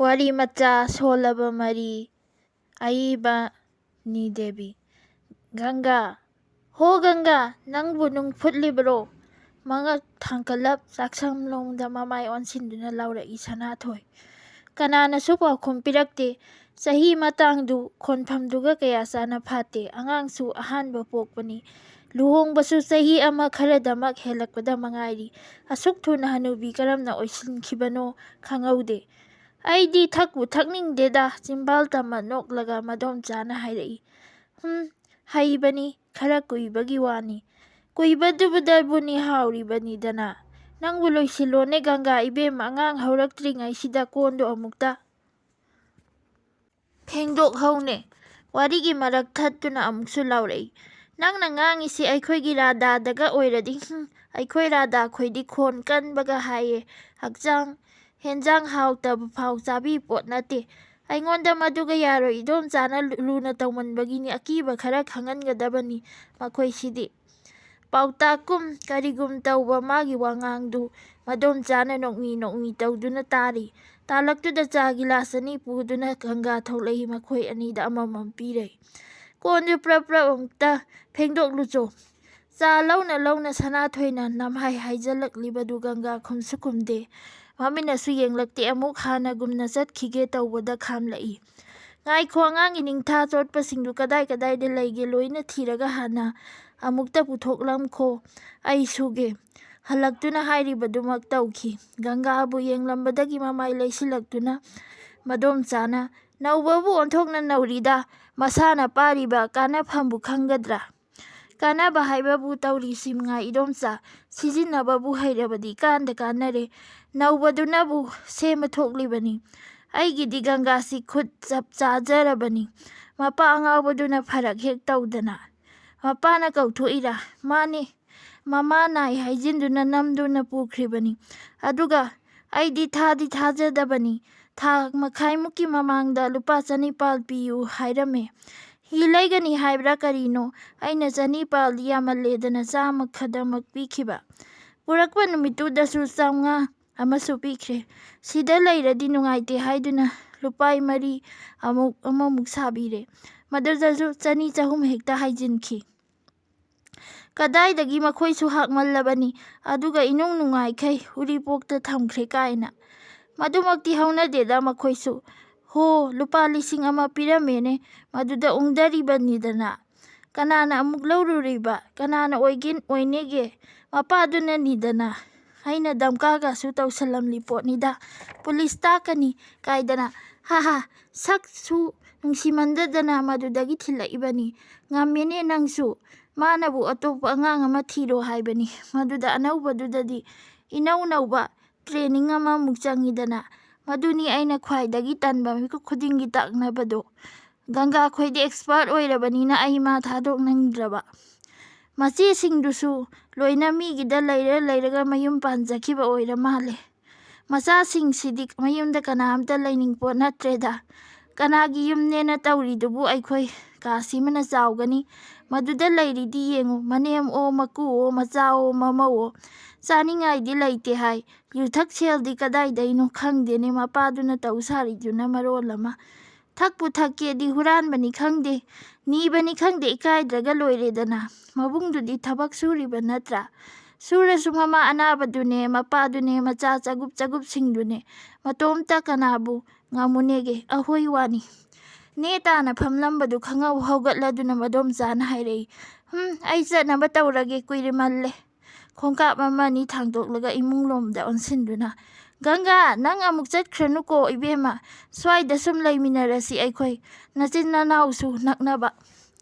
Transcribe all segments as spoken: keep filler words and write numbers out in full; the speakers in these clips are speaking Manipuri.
ꯋꯥꯔꯤ ꯃꯆꯥ ꯁꯣꯜꯂꯕ ꯃꯔꯤ, ꯑꯏꯕ ꯅꯤ ꯗꯦꯕꯤ꯫ ꯒꯪꯒꯥ, ꯍꯣ ꯒꯪꯒꯥ, ꯅꯪꯕꯨ ꯅꯨꯡ ꯐꯨꯠꯂꯤꯕ꯭ꯔꯣ? ꯃꯉꯛ ꯊꯥꯡꯀꯠꯂꯞ ꯆꯥꯛꯁꯪꯂꯣꯝꯗ ꯃꯃꯥꯏ ꯑꯣꯟꯁꯤꯟꯗꯨꯅ ꯂꯥꯎꯔꯛꯏ ꯁꯅꯥꯊꯣꯏ꯫ ꯀꯅꯥꯅꯁꯨ ꯄꯥꯎꯈꯨꯝ ꯄꯤꯔꯛꯇꯦ꯫ ꯆꯍꯤ ꯃꯇꯥꯡꯗꯨ ꯈꯣꯟꯐꯝꯗꯨꯒ ꯀꯌꯥ ꯆꯥꯅ ꯐꯥꯠꯇꯦ꯫ ꯑꯉꯥꯡꯁꯨ ꯑꯍꯥꯟꯕ ꯄꯣꯛꯄꯅꯤ꯫ ꯂꯨꯍꯣꯡꯕꯁꯨ ꯆꯍꯤ ꯑꯃ ꯈꯔꯗꯃꯛ ꯍꯦꯜꯂꯛꯄꯗ ꯃꯉꯥꯏꯔꯤ꯫ ꯑꯁꯨꯛ ꯊꯨꯅ ꯍꯅꯨꯕꯤ ꯀꯔꯝꯅ ꯑꯣꯏꯁꯤꯟꯈꯤꯕꯅꯣ ꯈꯪꯍꯧꯗꯦ꯫ "ꯑꯩꯗꯤ ꯊꯛꯄꯨ ꯊꯛꯅꯤꯡꯗꯦꯗ," ꯆꯤꯝꯕꯥꯜ ꯇꯝꯃ ꯅꯣꯛꯂꯒ ꯃꯗꯣꯝꯆꯥꯅ ꯍꯥꯏꯔꯛꯏ꯫ "ꯍꯨꯝ, ꯍꯩꯕꯅꯤ, ꯈꯔ ꯀꯨꯏꯕꯒꯤ ꯋꯥꯅꯤ꯫ ꯀꯨꯏꯕꯗꯨꯕꯨꯗꯕꯨꯅꯤ ꯍꯥꯎꯔꯤꯕꯅꯤꯗꯅ꯫ ꯅꯪꯕꯨ ꯂꯣꯏꯁꯤꯜꯂꯣꯅꯦ ꯒꯪꯒꯥ ꯏꯕꯦꯝꯃ, ꯑꯉꯥꯡ ꯍꯧꯔꯛꯇ꯭ꯔꯤꯉꯩꯁꯤꯗ ꯀꯣꯟꯗꯣ ꯑꯃꯨꯛꯇ ꯐꯦꯡꯗꯣꯛꯍꯧꯅꯦ꯫" ꯋꯥꯔꯤꯒꯤ ꯃꯔꯛ ꯊꯠꯇꯨꯅ ꯑꯃꯨꯛꯁꯨ ꯂꯥꯎꯔꯛꯏ꯫ "ꯅꯪꯅ ꯉꯥꯡꯉꯤꯁꯤ ꯑꯩꯈꯣꯏꯒꯤ ꯔꯥꯙꯥꯗꯒ ꯑꯣꯏꯔꯗꯤ, ꯍꯨꯝ, ꯑꯩꯈꯣꯏ ꯔꯥꯙꯥ ꯈꯣꯏꯗꯤ ꯈꯣꯟ ꯀꯟꯕꯒ ꯍꯥꯏꯌꯦ꯫ ꯍꯛꯆꯥꯡ ꯍꯦꯟꯖꯥꯡ ꯍꯥꯎꯇꯕ ꯐꯥꯎ ꯆꯥꯕꯤ ꯄꯣꯠ ꯅꯠꯇꯦ꯫ ꯑꯩꯉꯣꯟꯗ ꯃꯗꯨꯒ ꯌꯥꯔꯣꯏ, ꯏꯗꯣꯝꯆꯥꯅ ꯂꯨ-, ꯂꯨꯅ ꯇꯧꯃꯟꯕꯒꯤꯅꯤ, ꯑꯀꯤꯕ ꯈꯔ ꯈꯪꯍꯟꯒꯗꯕꯅꯤ ꯃꯈꯣꯏꯁꯤꯗꯤ꯫" ꯄꯥꯎꯇꯥꯛꯀꯨꯝ ꯀꯔꯤꯒꯨꯝ ꯇꯧꯕ ꯃꯥꯒꯤ ꯋꯥꯉꯥꯡꯗꯨ ꯃꯗꯣꯝꯆꯥꯅ ꯅꯣꯛꯃꯤ ꯅꯣꯛꯃꯤ ꯇꯧꯗꯨꯅ ꯇꯥꯔꯤ꯫ ꯇꯥꯂꯛꯇꯨꯗ ꯆꯥ ꯒꯤꯂꯥꯁ ꯑꯅꯤ ꯄꯨꯗꯨꯅ ꯒꯪꯒꯥ ꯊꯣꯛꯂꯛꯏ, ꯃꯈꯣꯏ ꯑꯅꯤꯗ ꯑꯃꯃꯝ ꯄꯤꯔꯦ꯫ "ꯀꯣꯟꯗꯨ ꯄ꯭ꯔꯞ ꯄ꯭ꯔꯞ ꯑꯃꯨꯛꯇ ꯐꯦꯡꯗꯣꯛꯂꯨꯆꯣ꯫" ꯆꯥ ꯂꯧꯅ ꯂꯧꯅ ꯁꯅꯥꯊꯣꯏꯅ ꯅꯝꯍꯥꯏ ꯍꯥꯏꯖꯜꯂꯛꯂꯤꯕꯗꯨ ꯒꯪꯒꯥ ꯈꯨꯝꯁꯨ ꯈꯨꯝꯗꯦ꯫ ꯃꯃꯤꯠꯅꯁꯨ ꯌꯦꯡꯂꯛꯇꯦ, ꯑꯃꯨꯛ ꯍꯥꯟꯅꯒꯨꯝꯅ ꯆꯠꯈꯤꯒꯦ ꯇꯧꯕꯗ ꯈꯥꯝꯂꯛꯏ꯫ "ꯉꯥꯏꯈꯣ, ꯑꯉꯥꯡꯒꯤ ꯅꯤꯡꯊꯥ ꯆꯣꯠꯄꯁꯤꯡꯗꯨ ꯀꯗꯥꯏ ꯀꯗꯥꯏꯗ ꯂꯩꯒꯦ ꯂꯣꯏꯅ ꯊꯤꯔꯒ ꯍꯥꯟꯅ ꯑꯃꯨꯛꯇ ꯄꯨꯊꯣꯛꯂꯝꯈꯣ, ꯑꯩ ꯁꯨꯒꯦ꯫" ꯍꯜꯂꯛꯇꯨꯅ ꯍꯥꯏꯔꯤꯕꯗꯨꯃꯛ ꯇꯧꯈꯤ꯫ ꯒꯪꯒꯥꯕꯨ ꯌꯦꯡꯂꯝꯕꯗꯒꯤ ꯃꯃꯥꯏ ꯂꯩꯁꯤꯜꯂꯛꯇꯨꯅ ꯃꯗꯣꯝꯆꯥꯅ, "ꯅꯧꯕꯕꯨ ꯑꯣꯟꯊꯣꯛꯅ ꯅꯧꯔꯤꯗ, ꯃꯁꯥꯅ ꯄꯥꯔꯤꯕ ꯀꯥꯟꯅꯐꯝꯕꯨ ꯈꯪꯒꯗ꯭ꯔꯥ?" "ꯀꯥꯟꯅꯕ ꯍꯥꯏꯕꯕꯨ ꯇꯧꯔꯤꯁꯤ ꯉꯥꯏ ꯏꯗꯣꯝꯆꯥ, ꯁꯤꯖꯤꯟꯅꯕꯕꯨ ꯍꯩꯔꯕꯗꯤ ꯀꯥꯟꯗ ꯀꯥꯟꯅꯔꯦ꯫ ꯅꯧꯕꯗꯨꯅꯕꯨ ꯁꯦꯝꯕ ꯊꯣꯛꯂꯤꯕꯅꯤ꯫ ꯑꯩꯒꯤꯗꯤ ꯒꯪꯒꯥꯁꯤ ꯈꯨꯠ ꯆꯞ ꯆꯥꯖꯔꯕꯅꯤ꯫ ꯃꯄꯥ ꯑꯉꯥꯎꯕꯗꯨꯅ ꯐꯔꯛ ꯍꯦꯛ ꯇꯧꯗꯅ꯫" "ꯃꯄꯥꯅ ꯀꯧꯊꯣꯛꯏꯔꯥ?" "ꯃꯥꯅꯤ꯫ ꯃꯃꯥ ꯅꯥꯏ ꯍꯥꯏꯖꯤꯟꯗꯨꯅ ꯅꯝꯗꯨꯅ ꯄꯨꯈ꯭ꯔꯤꯕꯅꯤ꯫ ꯑꯗꯨꯒ ꯑꯩꯗꯤ ꯊꯥꯗꯤ ꯊꯥꯖꯗꯕꯅꯤ꯫ ꯊꯥ ꯃꯈꯥꯏꯃꯨꯛꯀꯤ ꯃꯃꯥꯡꯗ ꯂꯨꯄꯥ ꯆꯅꯤꯄꯥꯜ ꯄꯤꯌꯨ ꯍꯥꯏꯔꯝꯃꯦ꯫ ꯍꯤ ꯂꯩꯒꯅꯤ ꯍꯥꯏꯕ꯭ꯔꯥ ꯀꯔꯤꯅꯣ? ꯑꯩꯅ ꯆꯅꯤꯄꯥꯜꯗꯤ ꯌꯥꯝꯃꯜꯂꯦꯗꯅ ꯆꯥꯝꯃ ꯈꯛꯇꯃꯛ ꯄꯤꯈꯤꯕ꯫ ꯄꯨꯔꯛꯄ ꯅꯨꯃꯤꯠꯇꯨꯗꯁꯨ ꯆꯥꯝꯃꯉꯥ ꯑꯃꯁꯨ ꯄꯤꯈ꯭ꯔꯦ꯫ ꯁꯤꯗ ꯂꯩꯔꯗꯤ ꯅꯨꯡꯉꯥꯏꯇꯦ ꯍꯥꯏꯗꯨꯅ ꯂꯨꯄꯥ ꯃꯔꯤ ꯑꯃꯨꯛ ꯑꯃꯃꯨꯛ ꯁꯥꯕꯤꯔꯦ꯫ ꯃꯗꯨꯗꯁꯨ ꯆꯅꯤ ꯆꯍꯨꯝ ꯍꯦꯛꯇ ꯍꯥꯏꯖꯤꯟꯈꯤ꯫ ꯀꯗꯥꯏꯗꯒꯤ ꯃꯈꯣꯏꯁꯨ ꯍꯥꯛꯃꯜꯂꯕꯅꯤ, ꯑꯗꯨꯒ ꯏꯅꯨꯡ ꯅꯨꯡꯉꯥꯏꯈꯩ ꯎꯔꯤꯄꯣꯛꯇ ꯊꯝꯈ꯭ꯔꯦ ꯀꯥꯏꯅ꯫ ꯃꯗꯨꯃꯛꯇꯤ ꯍꯧꯅꯗꯦꯗ ꯃꯈꯣꯏꯁꯨ꯫ ꯍꯣ, ꯂꯨꯄꯥ ꯂꯤꯁꯤꯡ ꯑꯃ ꯄꯤꯔꯝꯃꯦꯅꯦ, ꯃꯗꯨꯗ ꯎꯪꯗꯔꯤꯕꯅꯤꯗꯅ꯫ ꯀꯅꯥꯅ ꯑꯃꯨꯛ ꯂꯧꯔꯨꯔꯤꯕ? ꯀꯅꯥꯅ ꯑꯣꯏꯒꯦ-, ꯑꯣꯏꯅꯦꯒꯦ? ꯃꯄꯥꯗꯨꯅꯅꯤꯗꯅ꯫ ꯑꯩꯅ ꯗꯝꯀꯥꯒꯁꯨ ꯇꯧꯁꯜꯂꯝꯂꯤ ꯄꯣꯠꯅꯤꯗ꯫ ꯄꯨꯂꯤꯁ ꯇꯥꯛꯀꯅꯤ ꯀꯥꯏꯗꯅ꯫ ꯍꯥ ꯍꯥ, ꯁꯛꯁꯨ ꯅꯨꯡꯁꯤꯃꯟꯗꯗꯅ ꯃꯗꯨꯗꯒꯤ ꯊꯤꯜꯂꯛꯏꯕꯅꯤ꯫ ꯉꯝꯃꯦꯅꯦ ꯅꯪꯁꯨ꯫ ꯃꯥꯅꯕꯨ ꯑꯇꯣꯞꯄ ꯑꯉꯥꯡ ꯑꯃ ꯊꯤꯔꯣ ꯍꯥꯏꯕꯅꯤ꯫ ꯃꯗꯨꯗ ꯑꯅꯧꯕꯗꯨꯗꯗꯤ ꯏꯅꯧ ꯅꯧꯕ training ꯑꯃꯃꯨꯛ ꯆꯪꯉꯤꯗꯅ꯫ ꯃꯗꯨꯅꯤ ꯑꯩꯅ ꯈ꯭ꯋꯥꯏꯗꯒꯤ ꯇꯟꯕ ꯃꯤꯀꯨꯞ ꯈꯨꯗꯤꯡꯒꯤ ꯇꯥꯛꯅꯕꯗꯣ꯫ ꯒꯪꯒꯥ ꯈꯣꯏꯗꯤ expert ꯑꯣꯏꯔꯕꯅꯤꯅ ꯑꯩ ꯃꯥ ꯊꯥꯗꯣꯛꯅꯤꯡꯗ꯭ꯔꯕ꯫ ꯃꯆꯦꯁꯤꯡꯗꯨꯁꯨ ꯂꯣꯏꯅ ꯃꯤꯒꯤꯗ ꯂꯩꯔ ꯂꯩꯔꯒ ꯃꯌꯨꯝ ꯄꯥꯟꯖꯈꯤꯕ ꯑꯣꯏꯔ ꯃꯥꯜꯂꯦ꯫ ꯃꯆꯥꯁꯤꯡꯁꯤꯗꯤ ꯃꯌꯨꯝꯗ ꯀꯅꯥꯝꯇ ꯂꯩꯅꯤꯡꯄꯣꯠ ꯅꯠꯇ꯭ꯔꯦꯗ꯫ ꯀꯅꯥꯒꯤ ꯌꯨꯝꯅꯦꯅ ꯇꯧꯔꯤꯗꯨꯕꯨ ꯑꯩꯈꯣꯏ ꯀꯥꯁꯤꯃꯅ ꯆꯥꯎꯒꯅꯤ꯫ ꯃꯗꯨꯗ ꯂꯩꯔꯤꯗꯤ ꯌꯦꯡꯉꯨ, ꯃꯅꯦꯝꯑꯣ, ꯃꯀꯨꯑꯣ, ꯃꯆꯥꯑꯣ, ꯃꯃꯧꯑꯣ꯫ ꯆꯥꯅꯤꯡꯉꯥꯏꯗꯤ ꯂꯩꯇꯦ ꯍꯥꯏ꯫ ꯌꯨꯊꯛ ꯁꯦꯜꯗꯤ ꯀꯗꯥꯏꯗꯩꯅꯣ ꯈꯪꯗꯦꯅꯦ, ꯃꯄꯥꯗꯨꯅ ꯇꯧ ꯁꯥꯔꯤꯗꯨꯅ ꯃꯔꯣꯜ ꯑꯃ꯫ ꯊꯛꯄꯨ ꯊꯛꯀꯦꯗꯤ ꯍꯨꯔꯥꯟꯕꯅꯤ ꯈꯪꯗꯦ, ꯅꯤꯕꯅꯤ ꯈꯪꯗꯦ, ꯏꯀꯥꯏꯗ꯭ꯔꯒ ꯂꯣꯏꯔꯦꯗꯅ꯫ ꯃꯕꯨꯡꯗꯨꯗꯤ ꯊꯕꯛ ꯁꯨꯔꯤꯕ ꯅꯠꯇ꯭ꯔꯥ? ꯁꯨꯔꯁꯨ ꯃꯃꯥ ꯑꯅꯥꯕꯗꯨꯅꯦ, ꯃꯄꯥꯗꯨꯅꯦ, ꯃꯆꯥ ꯆꯒꯨꯞ ꯆꯒꯨꯞꯁꯤꯡꯗꯨꯅꯦ꯫ ꯃꯇꯣꯝꯇ ꯀꯅꯥꯕꯨ ꯉꯝꯃꯨꯅꯦꯒꯦ? ꯑꯍꯣꯏ ꯋꯥꯅꯤ꯫ ꯅꯦ ꯇꯥꯅ ꯐꯝꯂꯝꯕꯗꯨ ꯈꯪꯍꯧ ꯍꯧꯒꯠꯂꯗꯨꯅ ꯃꯗꯣꯝꯆꯥꯅ ꯍꯥꯏꯔꯛꯏ, "ꯍꯨꯝ, ꯑꯩ ꯆꯠꯅꯕ ꯇꯧꯔꯒꯦ, ꯀꯨꯏꯔꯃꯜꯂꯦ"꯫ ꯈꯣꯡꯀꯥꯞ ꯑꯃ ꯑꯅꯤ ꯊꯥꯡꯗꯣꯛꯂꯒ ꯏꯃꯨꯡ ꯂꯣꯝꯗ ꯑꯣꯟꯁꯤꯟꯗꯨꯅ, "ꯒꯪꯒꯥ, ꯅꯪ ꯑꯃꯨꯛ ꯆꯠꯈ꯭ꯔꯅꯨꯀꯣ ꯏꯕꯦꯝꯃ, ꯁ꯭ꯋꯥꯏꯗ ꯁꯨꯝ ꯂꯩꯃꯤꯟꯅꯔꯁꯤ ꯑꯩꯈꯣꯏ, ꯅꯆꯤꯟ ꯅꯅꯥꯎꯁꯨ ꯅꯛꯅꯕ"꯫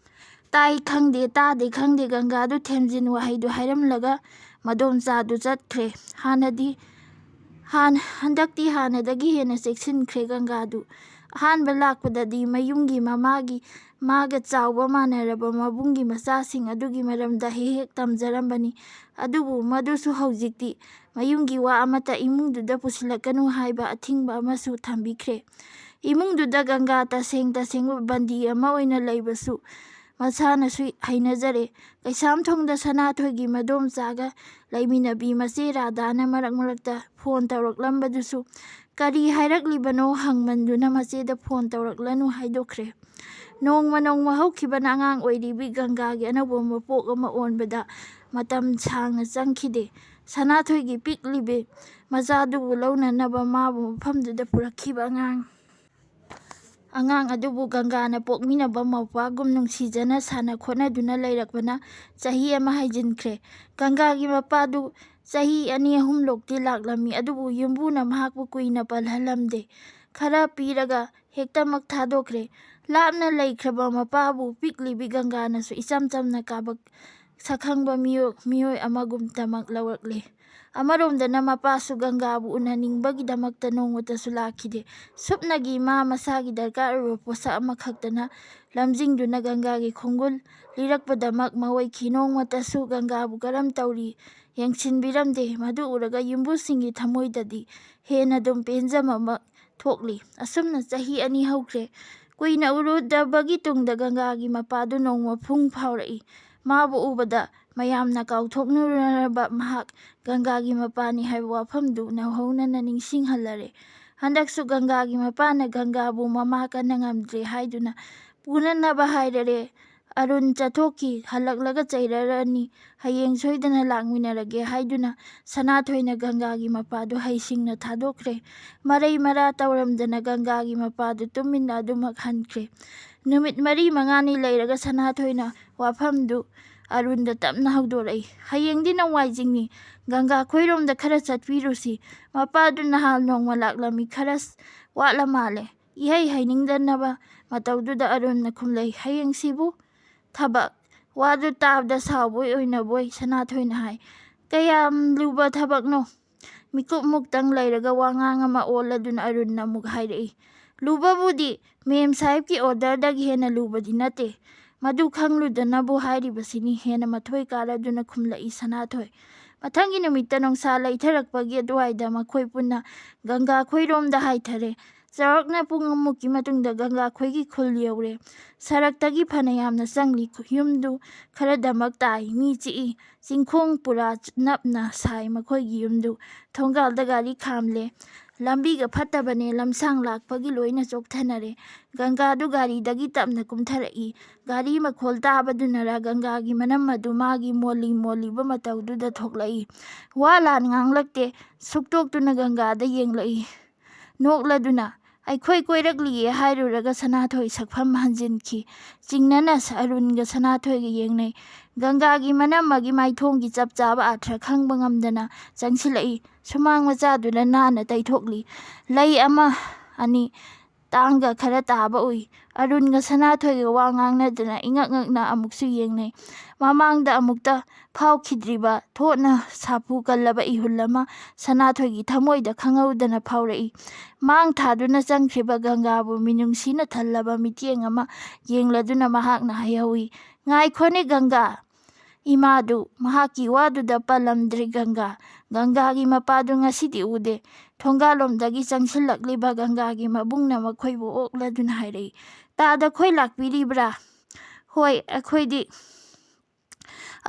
ꯇꯥꯏ ꯈꯪꯗꯦ, ꯇꯥꯗꯦ ꯈꯪꯗꯦ, ꯒꯪꯒꯥꯗꯨ ꯊꯦꯝꯖꯤꯟ ꯋꯥꯍꯩꯗꯨ ꯍꯥꯏꯔꯝꯂꯒ ꯃꯗꯣꯝꯆꯥꯗꯨ ꯆꯠꯈ꯭ꯔꯦ꯫ ꯍꯥꯟꯅꯗꯤ, ꯍꯥꯟ-, ꯍꯟꯗꯛꯇꯤ ꯍꯥꯟꯅꯗꯒꯤ ꯍꯦꯟꯅ ꯆꯦꯛꯁꯤꯟꯈ꯭ꯔꯦ ꯒꯪꯒꯥꯗꯨ꯫ ꯑꯍꯥꯟꯕ ꯂꯥꯛꯄꯗꯗꯤ ꯃꯌꯨꯝꯒꯤ ꯃꯃꯥꯒꯤ, ꯃꯥꯒ ꯆꯥꯎꯕ ꯃꯥꯟꯅꯔꯕ ꯃꯕꯨꯡꯒꯤ ꯃꯆꯥꯁꯤꯡ ꯑꯗꯨꯒꯤ ꯃꯔꯝꯗ ꯍꯦꯛ ꯍꯦꯛ ꯇꯝꯖꯔꯝꯕꯅꯤ꯫ ꯑꯗꯨꯕꯨ ꯃꯗꯨꯁꯨ ꯍꯧꯖꯤꯛꯇꯤ ꯃꯌꯨꯝꯒꯤ ꯋꯥ ꯑꯃꯠꯇ ꯏꯃꯨꯡꯗꯨꯗ ꯄꯨꯁꯤꯜꯂꯛꯀꯅꯨ ꯍꯥꯏꯕ ꯑꯊꯤꯡꯕ ꯑꯃꯁꯨ ꯊꯝꯕꯤꯈ꯭ꯔꯦ꯫ ꯏꯃꯨꯡꯗꯨꯗ ꯒꯪꯒꯥ ꯇꯁꯦꯡ ꯇꯁꯦꯡꯕ ꯕꯟꯗꯤ ꯑꯃ ꯑꯣꯏꯅ ꯂꯩꯕꯁꯨ ꯃꯁꯥꯅꯁꯨ ꯍꯩꯅꯖꯔꯦ꯫ ꯀꯩꯁꯥꯝꯊꯣꯡꯗ ꯁꯅꯥꯊꯣꯏꯒꯤ ꯃꯗꯣꯝꯆꯥꯒ ꯂꯩꯃꯤꯟꯅꯕꯤ ꯃꯆꯦ ꯔꯥꯙꯥꯅ ꯃꯔꯛ ꯃꯔꯛꯇ ꯐꯣꯟ ꯇꯧꯔꯛꯂꯝꯕꯗꯨꯁꯨ ꯀꯔꯤ ꯍꯥꯏꯔꯛꯂꯤꯕꯅꯣ ꯍꯪꯃꯟꯗꯨꯅ ꯃꯆꯦꯗ ꯐꯣꯟ ꯇꯧꯔꯛꯂꯅꯨ ꯍꯥꯏꯗꯣꯛꯈ꯭ꯔꯦ꯫ ꯅꯣꯡꯃ ꯅꯣꯡꯃ ꯍꯧꯈꯤꯕꯅ ꯑꯉꯥꯡ ꯑꯣꯏꯔꯤꯕꯤ ꯒꯪꯒꯥꯒꯤ ꯑꯅꯧꯕ ꯃꯄꯣꯛ ꯑꯃ ꯑꯣꯟꯕꯗ ꯃꯇꯝ ꯁꯥꯡꯅ ꯆꯪꯈꯤꯗꯦ꯫ ꯁꯅꯥꯊꯣꯏꯒꯤ ꯄꯤꯛꯂꯤꯕꯤ ꯃꯆꯥꯗꯨꯕꯨ ꯂꯧꯅꯅꯕ ꯃꯥꯕꯨ ꯃꯐꯝꯗꯨꯗ ꯄꯨꯔꯛꯈꯤꯕ ꯑꯉꯥꯡ ꯑꯉꯥꯡ ꯑꯗꯨꯕꯨ ꯒꯪꯒꯥꯅ ꯄꯣꯛꯃꯤꯟꯅꯕ ꯃꯧꯄ꯭ꯋꯥꯒꯨꯝ ꯅꯨꯡꯁꯤꯖꯅ ꯁꯥꯟꯅ ꯈꯣꯠꯅꯗꯨꯅ ꯂꯩꯔꯛꯄꯅ ꯆꯍꯤ ꯑꯃ ꯍꯥꯏꯖꯤꯟꯈ꯭ꯔꯦ꯫ ꯒꯪꯒꯥꯒꯤ ꯃꯄꯥꯗꯨ ꯆꯍꯤ ꯑꯅꯤ ꯑꯍꯨꯝ ꯂꯣꯛꯇꯤ ꯂꯥꯛꯂꯝꯃꯤ, ꯑꯗꯨꯕꯨ ꯌꯨꯝꯕꯨꯅ ꯃꯍꯥꯛꯄꯨ ꯀꯨꯏꯅ ꯄꯜꯍꯜꯂꯝꯗꯦ꯫ ꯈꯔ ꯄꯤꯔꯒ ꯍꯦꯛꯇꯃꯛ ꯊꯥꯗꯣꯛꯈ꯭ꯔꯦ꯫ ꯂꯥꯞꯅ ꯂꯩꯈ꯭ꯔꯕ ꯃꯄꯥꯕꯨ ꯄꯤꯛꯂꯤꯕꯤ ꯒꯪꯒꯥꯅꯁꯨ ꯏꯆꯝ ꯆꯝꯅ ꯀꯥꯕꯛ ꯁꯛꯈꯪꯕ ꯃꯤꯑꯣ-, ꯃꯤꯑꯣꯏ ꯑꯃꯒꯨꯝꯇꯃꯛ ꯂꯧꯔꯛꯂꯦ꯫ ꯑꯃꯔꯣꯝꯗꯅ ꯃꯄꯥꯁꯨ ꯒꯪꯒꯥꯕꯨ ꯎꯅꯅꯤꯡꯕꯒꯤꯗꯃꯛꯇ ꯅꯣꯡꯃꯇꯁꯨ ꯂꯥꯛꯈꯤꯗꯦ꯫ ꯁꯨꯞꯅꯒꯤ ꯃꯥ ꯃꯁꯥꯒꯤ ꯗꯔꯀꯥꯔ ꯑꯣꯏꯕ ꯄꯣꯠꯁꯛ ꯑꯃꯈꯛꯇꯅ ꯂꯝꯖꯤꯡꯗꯨꯅ ꯒꯪꯒꯥꯒꯤ ꯈꯣꯡꯒꯨꯜ ꯂꯤꯔꯛꯄꯗꯃꯛ ꯃꯋꯩꯈꯤ꯫ ꯅꯣꯡꯃꯇꯁꯨ ꯒꯪꯒꯥꯕꯨ ꯀꯔꯝ ꯇꯧꯔꯤ ꯌꯦꯡꯁꯤꯟꯕꯤꯔꯝꯗꯦ꯫ ꯃꯗꯨ ꯎꯔꯒ ꯌꯨꯝꯕꯨꯁꯤꯡꯒꯤ ꯊꯃꯣꯏꯗꯗꯤ ꯍꯦꯟꯅ ꯑꯗꯨꯝ ꯄꯦꯟꯖꯕ ꯑꯃ ꯊꯣꯛꯂꯤ꯫ ꯑꯁꯨꯝꯅ ꯆꯍꯤ ꯑꯅꯤ ꯍꯧꯈ꯭ꯔꯦ꯫ ꯀꯨꯏꯅ ꯎꯔꯨꯗꯕꯒꯤ ꯇꯨꯡꯗ ꯒꯪꯒꯥꯒꯤ ꯃꯄꯥꯗꯨ ꯅꯣꯡꯃ ꯐꯨꯡ ꯐꯥꯎꯔꯛꯏ꯫ ꯃꯥꯕꯨ ꯎꯕꯗ ꯃꯌꯥꯝꯅ ꯀꯥꯎꯊꯣꯛꯅꯔꯕ ꯃꯍꯥꯛ ꯒꯪꯒꯥꯒꯤ ꯃꯄꯥꯅꯤ ꯍꯥꯏꯕ ꯋꯥꯐꯝꯗꯨ ꯅꯧꯍꯧꯅꯅ ꯅꯤꯡꯁꯤꯡꯍꯜꯂꯔꯦ꯫ ꯍꯟꯗꯛꯁꯨ ꯒꯪꯒꯥꯒꯤ ꯃꯄꯥꯅ ꯒꯪꯒꯥꯕꯨ ꯃꯃꯥ ꯀꯟꯅ ꯉꯝꯗ꯭ꯔꯦ ꯍꯥꯏꯗꯨꯅ ꯄꯨꯅꯅꯕ ꯍꯥꯏꯔꯔꯦ꯫ "ꯑꯔꯨꯟ ꯆꯠꯊꯣꯛꯈꯤ, ꯍꯜꯂꯛꯂꯒ ꯆꯩꯔꯔꯅꯤ, ꯍꯌꯦꯡ ꯁꯣꯏꯗꯅ ꯂꯥꯛꯃꯤꯟꯅꯔꯒꯦ" ꯍꯥꯏꯗꯨꯅ ꯁꯅꯥꯊꯣꯏꯅ ꯒꯪꯒꯥꯒꯤ ꯃꯄꯥꯗꯨ ꯍꯩꯁꯤꯡꯅ ꯊꯥꯗꯣꯛꯈ꯭ꯔꯦ꯫ ꯃꯔꯩ ꯃꯔꯥ ꯇꯧꯔꯝꯗꯅ ꯒꯪꯒꯥꯒꯤ ꯃꯄꯥꯗꯨ ꯇꯨꯃꯤꯟꯅ ꯑꯗꯨꯃꯛ ꯍꯟꯈ꯭ꯔꯦ꯫ ꯅꯨꯃꯤꯠ ꯃꯔꯤ ꯃꯉꯥꯅꯤ ꯂꯩꯔꯒ ꯁꯅꯥꯊꯣꯏꯅ ꯋꯥꯐꯝꯗꯨ ꯑꯔꯨꯟꯗ ꯇꯞꯅ ꯍꯧꯗꯣꯔꯛꯏ꯫ "ꯍꯌꯦꯡꯗꯤ ꯅꯣꯡꯃꯥꯏꯖꯤꯡꯅꯤ꯫ ꯒꯪꯒꯥ ꯈꯣꯏꯔꯣꯝꯗ ꯈꯔ ꯆꯠꯄꯤꯔꯨꯁꯤ꯫ ꯃꯄꯥꯗꯨ ꯅꯍꯥꯟ ꯅꯣꯡꯃ ꯂꯥꯛꯂꯝꯃꯤ, ꯈꯔ ꯋꯥꯠꯂ ꯃꯥꯜꯂꯦ"꯫ ꯏꯍꯩ ꯍꯩꯅꯤꯡꯗꯅꯕ ꯃꯇꯧꯗꯨꯗ ꯑꯔꯨꯟꯅ ꯈꯨꯝꯂꯩ꯫ "ꯍꯌꯦꯡꯁꯤꯕꯨ ꯊꯕꯛ?" ꯋꯥꯗꯨ ꯇꯥꯕꯗ ꯁꯥꯎꯕꯣꯏ ꯑꯣꯏꯅꯕꯣꯏ ꯁꯅꯥꯊꯣꯏꯅ ꯍꯥꯏ꯫ "ꯀꯌꯥꯝ ꯂꯨꯕ ꯊꯕꯛꯅꯣ?" ꯃꯤꯀꯨꯞ ꯃꯨꯛꯇꯪ ꯂꯩꯔꯒ ꯋꯥꯉꯥꯡ ꯑꯃ ꯑꯣꯜꯂꯗꯨꯅ ꯑꯔꯨꯟꯅ ꯑꯃꯨꯛ ꯍꯥꯏꯔꯛꯏ꯫ "ꯂꯨꯕꯕꯨꯗꯤ ꯃꯦꯝ ꯁꯥꯍꯦꯕꯀꯤ ꯑꯣꯔꯗꯔꯗꯒꯤ ꯍꯦꯟꯅ ꯂꯨꯕꯗꯤ ꯅꯠꯇꯦ꯫ ꯃꯗꯨ ꯈꯪꯂꯨꯗꯅꯕꯨ ꯍꯥꯏꯔꯤꯕꯁꯤꯅꯤ", ꯍꯦꯟꯅ ꯃꯊꯣꯏ ꯀꯥꯔꯗꯨꯅ ꯈꯨꯝꯂꯛꯏ ꯁꯅꯥꯊꯣꯏ꯫ ꯃꯊꯪꯒꯤ ꯅꯨꯃꯤꯠꯇ ꯅꯨꯡꯁꯥ ꯂꯩꯊꯔꯛꯄꯒꯤ ꯑꯗꯨꯋꯥꯏꯗ ꯃꯈꯣꯏ ꯄꯨꯟꯅ ꯒꯪꯒꯥ ꯈꯣꯏꯔꯣꯝꯗ ꯍꯥꯏꯊꯔꯦ꯫ ꯆꯥꯎꯔꯥꯛꯅ ꯄꯨꯡ ꯑꯃꯃꯨꯛꯀꯤ ꯃꯇꯨꯡꯗ ꯒꯪꯒꯥ ꯈꯣꯏꯒꯤ ꯈꯨꯜ ꯌꯧꯔꯦ꯫ ꯁꯔꯛꯇꯒꯤ ꯐꯅ ꯌꯥꯝꯅ ꯆꯪꯂꯤ꯫ ꯌꯨꯝꯗꯨ ꯈꯔ ꯗꯃꯛ ꯇꯥꯏ꯫ ꯃꯤ ꯆꯤꯛꯏ꯫ ꯆꯤꯡꯈꯣꯡ ꯄꯨꯔꯥ ꯅꯞꯅ ꯁꯥꯏ ꯃꯈꯣꯏꯒꯤ ꯌꯨꯝꯗꯨ꯫ ꯊꯣꯡꯒꯥꯜꯗ ꯒꯥꯔꯤ ꯈꯥꯝꯂꯦ꯫ ꯂꯝꯕꯤꯒ ꯐꯠꯇꯕꯅꯦ, ꯂꯝꯁꯥꯡ ꯂꯥꯛꯄꯒꯤ ꯂꯣꯏꯅ ꯆꯣꯛꯊꯅꯔꯦ꯫ ꯒꯪꯒꯥꯗꯨ ꯒꯥꯔꯤꯗꯒꯤ ꯇꯞꯅ ꯀꯨꯝꯊꯔꯛꯏ꯫ ꯒꯥꯔꯤ ꯃꯈꯣꯜ ꯇꯥꯕꯗꯨꯅꯔ ꯒꯪꯒꯥꯒꯤ ꯃꯅꯝ ꯑꯗꯨ ꯃꯥꯒꯤ ꯃꯣꯜꯂꯤ ꯃꯣꯜꯂꯤꯕ ꯃꯇꯧꯗꯨꯗ ꯊꯣꯛꯂꯛꯏ꯫ ꯋꯥ ꯂꯥꯟ ꯉꯥꯡꯂꯛꯇꯦ꯫ ꯁꯨꯛꯇꯣꯛꯇꯨꯅ ꯒꯪꯒꯥꯗ ꯌꯦꯡꯂꯛꯏ꯫ ꯅꯣꯛꯂꯗꯨꯅ, "ꯑꯩꯈꯣꯏ ꯀꯣꯏꯔꯛꯂꯤꯌꯦ" ꯍꯥꯏꯔꯨꯔꯒ ꯁꯅꯥꯊꯣꯏ ꯁꯛꯐꯝ ꯍꯟꯖꯤꯟꯈꯤ꯫ ꯆꯤꯡꯅꯅ ꯁ-, ꯑꯔꯨꯟꯒ ꯁꯅꯥꯊꯣꯏꯒ ꯌꯦꯡꯅꯩ꯫ ꯒꯪꯒꯥꯒꯤ ꯃꯅꯝ ꯑꯃꯒꯤ ꯃꯥꯏꯊꯣꯡꯒꯤ ꯆꯞ ꯆꯥꯕ ꯑꯥꯔꯊ ꯈꯪꯕ ꯉꯝꯗꯅ ꯆꯪꯁꯤꯜꯂꯛꯏ꯫ ꯁꯨꯃꯥꯡ ꯃꯆꯥꯗꯨꯗ ꯅꯥꯟꯅ ꯇꯩꯊꯣꯛꯂꯤ꯫ ꯂꯩ ꯑꯃ ꯑꯅꯤ ꯇꯥꯡꯒ ꯈꯔ ꯇꯥꯕ ꯎꯏ꯫ ꯑꯔꯨꯟꯒ ꯁꯅꯥꯊꯣꯏꯒ ꯋꯥ ꯉꯥꯡꯅꯗꯅ ꯏꯉꯛ ꯉꯛꯅ ꯑꯃꯨꯛꯁꯨ ꯌꯦꯡꯅꯩ꯫ ꯃꯃꯥꯡꯗ ꯑꯃꯨꯛꯇ ꯐꯥꯎꯈꯤꯗ꯭ꯔꯤꯕ ꯊꯣꯠꯅ ꯁꯥꯐꯨ ꯀꯜꯂꯕ ꯏꯍꯨꯜ ꯑꯃ ꯁꯅꯥꯊꯣꯏꯒꯤ ꯊꯃꯣꯏꯗ ꯈꯪꯍꯧꯗꯅ ꯐꯥꯎꯔꯛꯏ꯫ ꯃꯥꯡ ꯊꯥꯗꯨꯅ ꯆꯪꯈ꯭ꯔꯤꯕ ꯒꯪꯒꯥꯕꯨ ꯃꯤꯅꯨꯡꯁꯤꯅ ꯊꯜꯂꯕ ꯃꯤꯠꯌꯦꯡ ꯑꯃ ꯌꯦꯡꯂꯗꯨꯅ ꯃꯍꯥꯛꯅ ꯍꯥꯏꯍꯧꯏ, "ꯉꯥꯏꯈꯣꯅꯦ ꯒꯪꯒꯥ!" ꯏꯃꯥꯗꯨ ꯃꯍꯥꯛꯀꯤ ꯋꯥꯗꯨꯗ ꯄꯜꯂꯝꯗ꯭ꯔꯦ ꯒꯪꯒꯥ꯫ ꯒꯪꯒꯥꯒꯤ ꯃꯄꯥꯗꯨ ꯉꯁꯤꯗꯤ ꯎꯗꯦ꯫ ꯊꯣꯡꯒꯥꯜꯂꯣꯝꯗꯒꯤ ꯆꯪꯁꯤꯜꯂꯛꯂꯤꯕ ꯒꯪꯒꯥꯒꯤ ꯃꯕꯨꯡꯅ ꯃꯈꯣꯏꯕꯨ ꯑꯣꯛꯂꯗꯨꯅ ꯍꯥꯏꯔꯛꯏ, "ꯇꯥꯗ ꯈꯣꯏ ꯂꯥꯛꯄꯤꯔꯤꯕ꯭ꯔꯥ?" "ꯍꯣꯏ, ꯑꯩꯈꯣꯏꯗꯤ"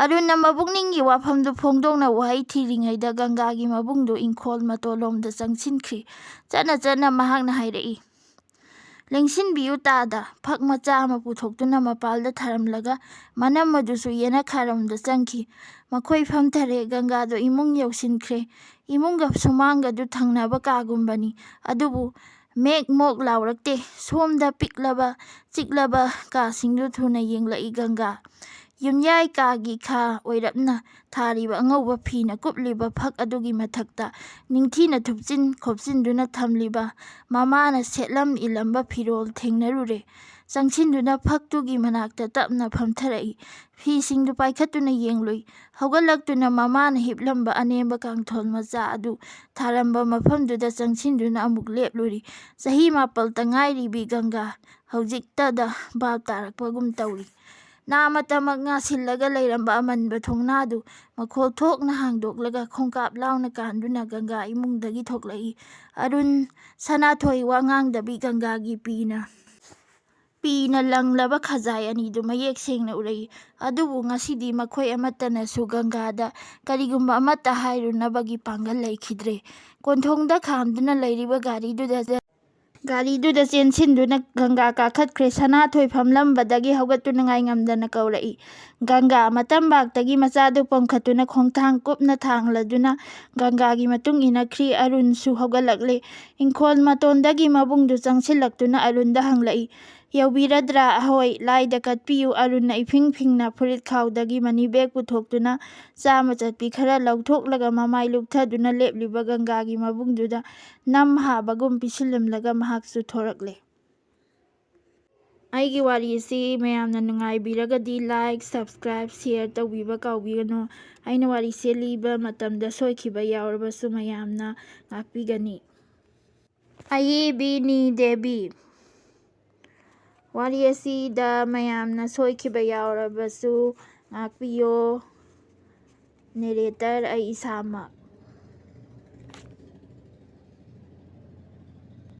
ꯑꯔꯨꯟꯅ ꯃꯕꯨꯛꯅꯤꯡꯒꯤ ꯋꯥꯐꯝꯗꯨ ꯐꯣꯡꯗꯣꯛꯅ ꯋꯥꯍꯩ ꯊꯤꯔꯤꯉꯩꯗ ꯒꯪꯒꯥꯒꯤ ꯃꯕꯨꯡꯗꯨ ꯏꯪꯈꯣꯜ ꯃꯇꯣꯜꯂꯣꯝꯗ ꯆꯪꯁꯤꯟꯈ꯭ꯔꯤ꯫ ꯆꯠꯅ ꯆꯠꯅ ꯃꯍꯥꯛꯅ ꯍꯥꯏꯔꯛꯏ, "ꯂꯦꯡꯁꯤꯟꯕꯤꯌꯨ ꯇꯥꯗ"꯫ ꯐꯛ ꯃꯆꯥ ꯑꯃ ꯄꯨꯊꯣꯛꯇꯨꯅ ꯃꯄꯥꯜꯗ ꯊꯥꯔꯝꯂꯒ ꯃꯅꯝ ꯑꯗꯨꯁꯨ ꯌꯦꯅꯈꯥꯔꯣꯝꯗ ꯆꯪꯈꯤ꯫ ꯃꯈꯣꯏ ꯐꯝꯊꯔꯦ꯫ ꯒꯪꯒꯥꯗꯣ ꯏꯃꯨꯡ ꯌꯧꯁꯤꯟꯈ꯭ꯔꯦ꯫ ꯏꯃꯨꯡꯒ ꯁꯨꯃꯥꯡꯒꯗꯨ ꯊꯪꯅꯕ ꯀꯥꯒꯨꯝꯕꯅꯤ꯫ ꯑꯗꯨꯕꯨ ꯃꯦꯛ ꯃꯣꯛ ꯂꯥꯎꯔꯛꯇꯦ꯫ ꯁꯣꯝꯗ ꯄꯤꯛꯂꯕ ꯆꯤꯛꯂꯕ ꯀꯥꯁꯤꯡꯗꯨ ꯊꯨꯅ ꯌꯦꯡꯂꯛꯏ ꯒꯪꯒꯥ꯫ ꯌꯨꯝꯌꯥꯏ ꯀꯥꯒꯤ ꯈꯥ ꯑꯣꯏꯔꯞꯅ ꯊꯥꯔꯤꯕ ꯑꯉꯧꯕ ꯐꯤꯅ ꯀꯨꯞꯂꯤꯕ ꯐꯛ ꯑꯗꯨꯒꯤ ꯃꯊꯛꯇ ꯅꯤꯡꯊꯤꯅ ꯊꯨꯞꯆꯤꯟ ꯈꯣꯞꯆꯤꯟꯗꯨꯅ ꯊꯝꯂꯤꯕ ꯃꯃꯥꯅ ꯁꯦꯠꯂꯝ ꯏꯜꯂꯝꯕ ꯐꯤꯔꯣꯜ ꯊꯦꯡꯅꯔꯨꯔꯦ꯫ ꯆꯪꯁꯤꯟꯗꯨꯅ ꯐꯛꯇꯨꯒꯤ ꯃꯅꯥꯛꯇ ꯇꯞꯅ ꯐꯝꯊꯔꯛꯏ꯫ ꯐꯤꯁꯤꯡꯗꯨ ꯄꯥꯏꯈꯠꯇꯨꯅ ꯌꯦꯡꯂꯨꯏ꯫ ꯍꯧꯒꯠꯂꯛꯇꯨꯅ ꯃꯃꯥꯅ ꯍꯤꯞꯂꯝꯕ ꯑꯅꯦꯝꯕ ꯀꯥꯡꯊꯣꯜ ꯃꯆꯥ ꯑꯗꯨ ꯊꯥꯔꯝꯕ ꯃꯐꯝꯗꯨꯗ ꯆꯪꯁꯤꯟꯗꯨꯅ ꯑꯃꯨꯛ ꯂꯦꯞꯂꯨꯔꯤ꯫ ꯆꯍꯤ ꯃꯥꯄꯜꯇ ꯉꯥꯏꯔꯤꯕꯤ ꯒꯪꯒꯥ ꯍꯧꯖꯤꯛꯇꯗ ꯚꯥꯞ ꯇꯥꯔꯛꯄꯒꯨꯝ ꯇꯧꯔꯤ꯫ ꯅꯥꯃꯇꯃꯛ ꯉꯥꯁꯤꯜꯂꯒ ꯂꯩꯔꯝꯕ ꯑꯃꯟꯕ ꯊꯣꯡꯅꯥꯗꯨ ꯃꯈꯣꯜ ꯊꯣꯛꯅ ꯍꯥꯡꯗꯣꯛꯂꯒ ꯈꯣꯡꯀꯥꯞ ꯂꯥꯎꯅ ꯀꯥꯟꯗꯨꯅ ꯒꯪꯒꯥ ꯏꯃꯨꯡꯗꯒꯤ ꯊꯣꯛꯂꯛꯏ꯫ ꯑꯔꯨꯟ, ꯁꯅꯥꯊꯣꯏ ꯋꯥ ꯉꯥꯡꯗꯕꯤ ꯒꯪꯒꯥꯒꯤ ꯄꯤꯅ, ꯄꯤꯅ ꯂꯪꯂꯕ ꯈꯖꯥꯏ ꯑꯅꯤꯗꯨ ꯃꯌꯦꯛ ꯁꯦꯡꯅ ꯎꯔꯛꯏ꯫ ꯑꯗꯨꯕꯨ ꯉꯁꯤꯗꯤ ꯃꯈꯣꯏ ꯑꯃꯠꯇꯅꯁꯨ ꯒꯪꯒꯥꯗ ꯀꯔꯤꯒꯨꯝꯕ ꯑꯃꯠꯇ ꯍꯥꯏꯔꯨꯅꯕꯒꯤ ꯄꯥꯡꯒꯜ ꯂꯩꯈꯤꯗ꯭ꯔꯦ꯫ ꯀꯣꯟꯊꯣꯡꯗ ꯈꯥꯝꯗꯨꯅ ꯂꯩꯔꯤꯕ ꯒꯥꯔꯤꯗꯨꯗ, ꯒꯥꯔꯤꯗꯨꯗ ꯆꯦꯟꯁꯤꯟꯗꯨꯅ ꯒꯪꯒꯥ ꯀꯥꯈꯠꯈ꯭ꯔꯦ꯫ ꯁꯅꯥꯊꯣꯏ ꯐꯝꯂꯝꯕꯗꯒꯤ ꯍꯧꯒꯠꯇꯨꯅ ꯉꯥꯏꯉꯝꯗꯅ ꯀꯧꯔꯛꯏ꯫ ꯒꯪꯒꯥ, ꯃꯇꯝꯕꯥꯛꯇꯒꯤ ꯃꯆꯥꯗꯨ ꯄꯣꯝꯈꯠꯇꯨꯅ ꯈꯣꯡꯊꯥꯡ ꯀꯨꯞꯅ ꯊꯥꯡꯂꯗꯨꯅ ꯒꯪꯒꯥꯒꯤ ꯃꯇꯨꯡ ꯏꯟꯅꯈ꯭ꯔꯤ꯫ ꯑꯔꯨꯟꯁꯨ ꯍꯧꯒꯠꯂꯛꯂꯦ꯫ ꯏꯪꯈꯣꯜ ꯃꯇꯣꯟꯗꯒꯤ ꯃꯕꯨꯡꯗꯨ ꯆꯪꯁꯤꯜꯂꯛꯇꯨꯅ ꯑꯔꯨꯟꯗ ꯍꯪꯂꯛꯏ, "ꯌꯧꯕꯤꯔꯗ꯭ꯔꯥ?" "ꯑꯍꯣꯏ, ꯂꯥꯏꯗ ꯀꯠꯄꯤꯌꯨ꯫" ꯑꯔꯨꯟꯅ ꯏꯐꯤꯡ ꯐꯤꯡꯅ ꯐꯨꯔꯤꯠ ꯈꯥꯎꯗꯒꯤ ꯃꯅꯤ ꯕꯦꯒ ꯄꯨꯊꯣꯛꯇꯨꯅ ꯆꯥꯃ ꯆꯠꯄꯤ ꯈꯔ ꯂꯧꯊꯣꯛꯂꯒ ꯃꯃꯥꯏ ꯂꯨꯞꯊꯗꯨꯅ ꯂꯦꯞꯂꯤꯕ ꯒꯪꯒꯥꯒꯤ ꯃꯕꯨꯡꯗꯨꯗ ꯅꯝ ꯍꯥꯕꯒꯨꯝ ꯄꯤꯁꯤꯜꯂꯝꯂꯒ ꯃꯍꯥꯛꯁꯨ ꯊꯣꯔꯛꯂꯦ꯫ ꯑꯩꯒꯤ ꯋꯥꯔꯤ ꯑꯁꯤ ꯃꯌꯥꯝꯅ ꯅꯨꯡꯉꯥꯏꯕꯤꯔꯒꯗꯤ like, subscribe, share ꯇꯧꯕꯤꯕ ꯀꯥꯎꯕꯤꯒꯅꯨ꯫ ꯑꯩꯅ ꯋꯥꯔꯤꯁꯦ ꯂꯤꯕ ꯃꯇꯝꯗ ꯁꯣꯏꯈꯤꯕ ꯌꯥꯎꯔꯕꯁꯨ ꯃꯌꯥꯝꯅ ꯉꯥꯛꯄꯤꯒꯅꯤ꯫ ꯑꯌꯦꯕꯤꯅꯤ ꯗꯦꯕꯤ꯫ ꯋꯥꯔꯤ ꯑꯁꯤꯗ ꯃꯌꯥꯝꯅ ꯁꯣꯏꯈꯤꯕ ꯌꯥꯎꯔꯕꯁꯨ ꯉꯥꯛꯄꯤꯌꯣ꯫ Narrator ꯑꯩ ꯏꯁꯥꯃꯛ꯫